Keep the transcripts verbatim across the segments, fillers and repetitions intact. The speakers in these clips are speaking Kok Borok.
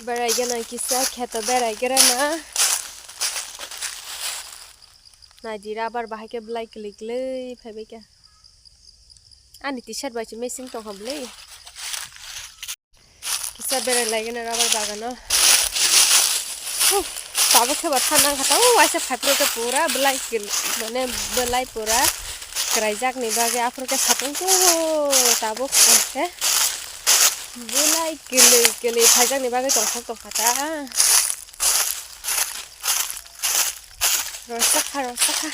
Berai gana kisa kheto berai gra na. Naidi rubber bahai khe belai kwlwi kwlwi phaibai kha. Ani t-shirt bai se missing tongkha bwlwi. Kisa berai lai gana rubber bagano. Huh, tabuk khe bo thanang kha, tabuk waisa phaiphuru khe pura belai kwlwi, mane belai pura kwraijak ni bagwi aphuru khe satung turo tabuk khe belai kwlwi kwlwi phaijak ni bagwi tongthok tongkha ta. Rosakha, rosakha.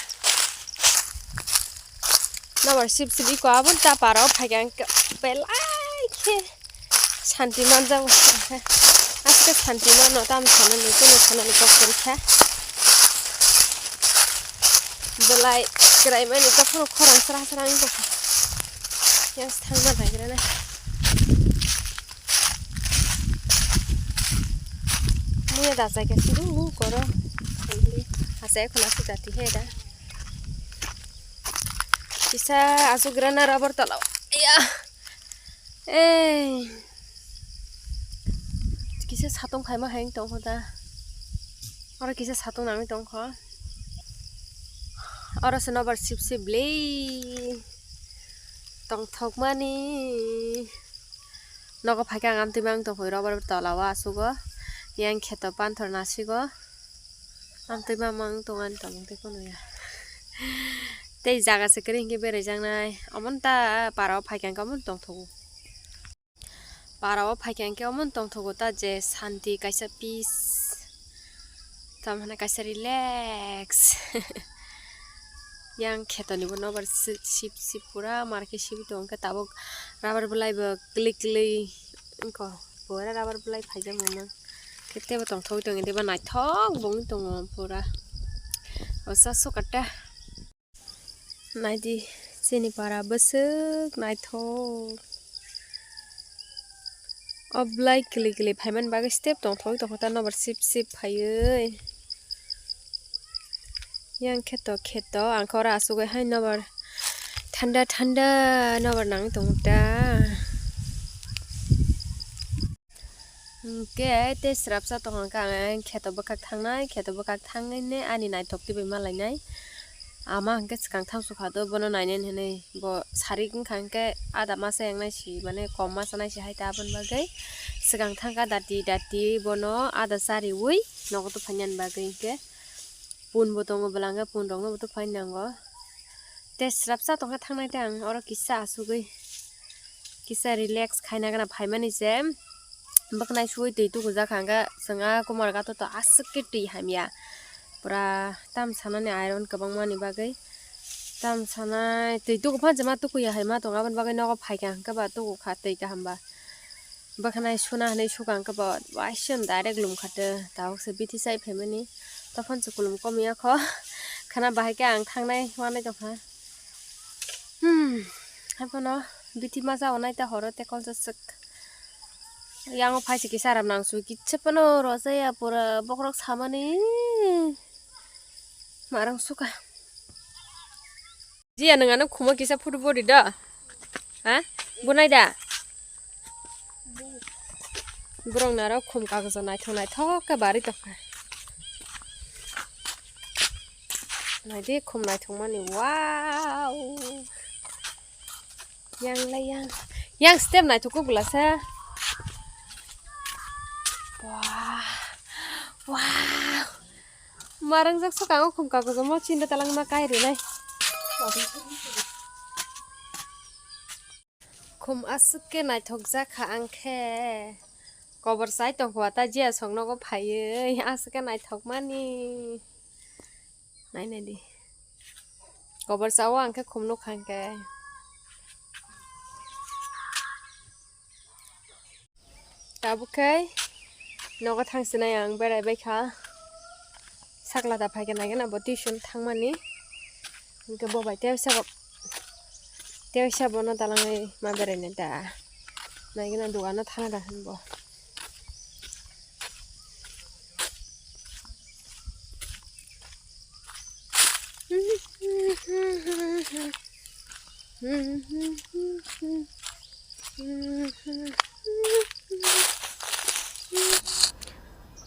Nobar sip sip iko aboni ta para o phaikha ang belai khe santi manjago. Aske santi mano tam sanani kuno sanani kok kwrwikha. Belai kwraimani kok phano khorang sra sra wngkha. Yang thangna naigrana. Muya da chai khe sidu koro. Asa ekhon aswk jati he da. Kisa aswk grana rubber tola. Ya. Ei. Kisa satung khaima hai tongkho da. Oro kisa satung nangwi tongkho. Oro se nobar sip sip bwlwi tongthokmani. Nogo phaikhe ang amtwi mang tongphuru rubber tola o aswk o. Yang kheto panthor nasigo. Amtwi mamang tongani tongmung tei phano ya. Tei jaga se kwrwi hinkhe berai jaknai. Omo ta para o phaikhe ang omo tongthogo. Para o phaikhe ang khe omo tongthogo ta je santi kaisa peace. Tamo hwnwi kaisa relax. Yang kheto ni bo nobar si-, sip sip pura mar khe sip tong khe tabuk rubber belai bo kwlwi kwlwi wngkho. Pura rubber belai phaijak mano. Khe teibo tongthok tong, teibo naithok bo wng tongo pura. Osa sukata. Naidi chini para bwswk naithok. O belai kwlwi kwlwi phaimani bagwi step tongthok tongkha ta nobar sip sip phaiwi. Yang kheto kheto ang khe oro asugwi hai nobar thanda thanda nobar nangwi tongo ta. Hinkhe tei srapsa tongkha ang kheto bwkhak thangnai, kheto bwkhak thangwi ani naithok twiwi malainai. Ama hinkhe swkang thang sukha do bono nainani hinwi bo sarik wngkha hinkhe ada masa yangnai si mane kom masa nai si hai ta aboni bagwi swkang thangkha dati dati bono ada chariwi nogo tuphainani bagwi hinkhe. Pun bo tongo bwlangkhe pun rokno bo tuphaini nango. Tei srapsa tongkha thangnai tei ang oro kisa asugwi kisa relax khaina gana phaimani se bwkhnai sugwi twi tukujakha hwnkhe chwng a kumar gato to aswk khe twi hamya pura tam sanani iron kwbangmani bagwi tam sanai twi tukuphano chwng ma tukuya hai ma tongo aboni bagwi nogo phaikha hwnkhe ba tukukha twi kaham ba. Bwkhanai suna hinwi sukang khe bo waisem direct lum kha tei tabuk se bithi chai phaimani tophon se kulum kom ya kho khana bahai khe ang thangnai wanai tongkha. Hmm, haiphano bithi masa onai ta horo tei kolsa swk yango phai se kisa aram nang su kisa phano rw chaya pura bokhorok samani marang suka. Jiya, nwng ano khumo kisa photo body da? Ha? Bunai da? Borok naro khum kagojo naithok naithok khe bari tongkha. Naidi khum naithok mani, wow! Yang lai yang. Yang step naithok khe bwlasa. Wow! Wow! Marangjak swkang o khum kagojo mo chinda talangma kai rwnai. Khum aswk khe naithokjak kha ang khe. Kobor chai tongkha ta jiya song nogo phaiwi aswk khe naithokmani. Nainai di. Kobor chao ang khe khum nukha ang khe. Tabuk khe nogo thang sinai ang berai baikha. Sakla da phaikhe naikhe na bo tuition thangmani. Hinkhe bo bai tei sabo, tei sabo no dalangwi ma berainai da. Naikhe na dogano thana da hinbo.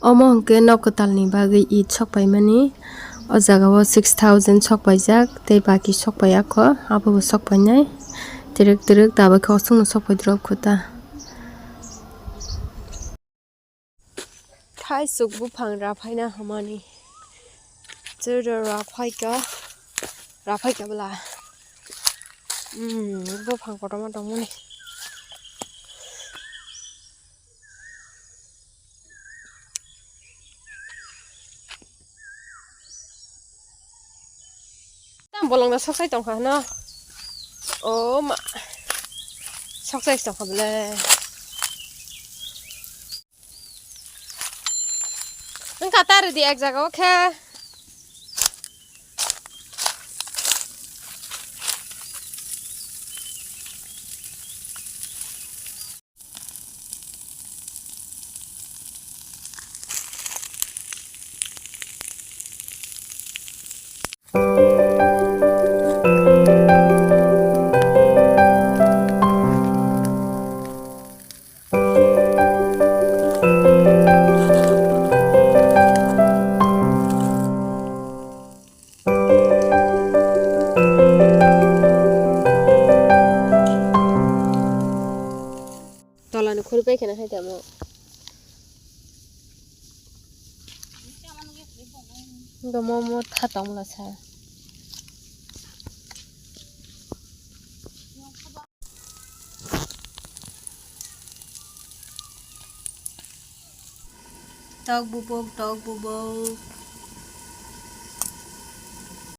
Omo hwnkhe nok kwtalni bagwi Eid sokpaimani. O jagao six thousand sokpaijak tei baki sokpaiya kho, abobo sokpainai. Twrwk twrwk tabuk khe osongno sokpaidrop kho ta. Thaisuk buphang raphaina hamani. Chwra raphaikha, raphaikha bwla. Hmm, buphang kotorma tongmani. Tam bolong da soksai tongkha no. O ma. Soksai tongkha bwle. Wngkha ta rwdi ek jaga o khe. Tolani khuri pai kheno hai tamo. Hwnkhe momo tha tongmla sa. Tok bubuk, tok bubuk.